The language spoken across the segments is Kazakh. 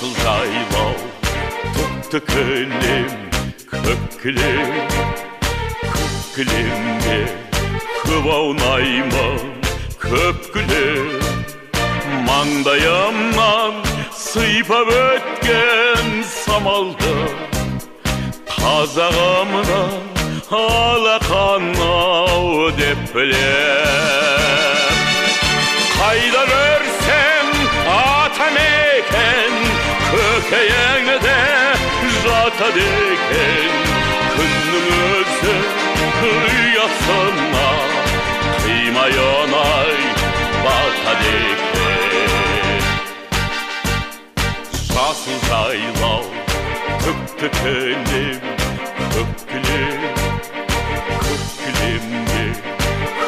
Жасыл жайлау түкті кілем, көк кілем, көк кілемде көп аунаймын, көп күлем. Маңдайымнан сыйпап өткен самалды қазағымның алақан-ау деп білем. Қайда көрсем атамекен көкейіңде жатады екен. Күннің өзі ұясына қимай оңай батады екен. Жасыл жайлау түкті кілем, көк кілем, көк кілемде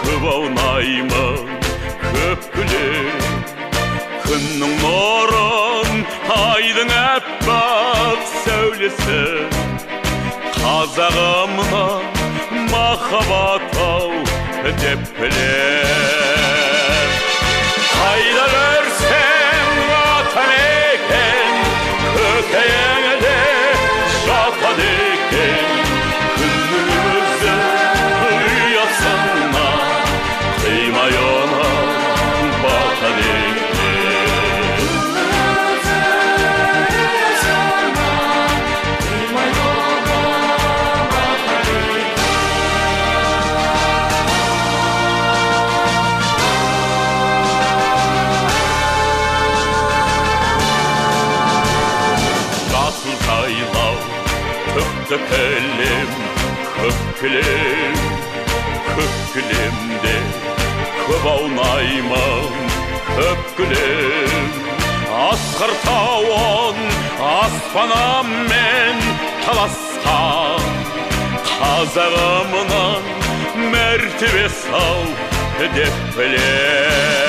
көп аунаймын, көп күлем. Күннің нұрын, айдың аппақ сәулесі қазағымның махаббат-ау деп білем. Қайда көрсем атамекен көкейіңде жатады екен. Күннің өзі ұясына қимай оны батады екен. Жасыл жайлау түкті кілем, көк кілем, көк кілемде көп аунаймын, көп күлем. Асқар тауын аспанымен таласқан қазағымның мәртебесі-ау деп білем.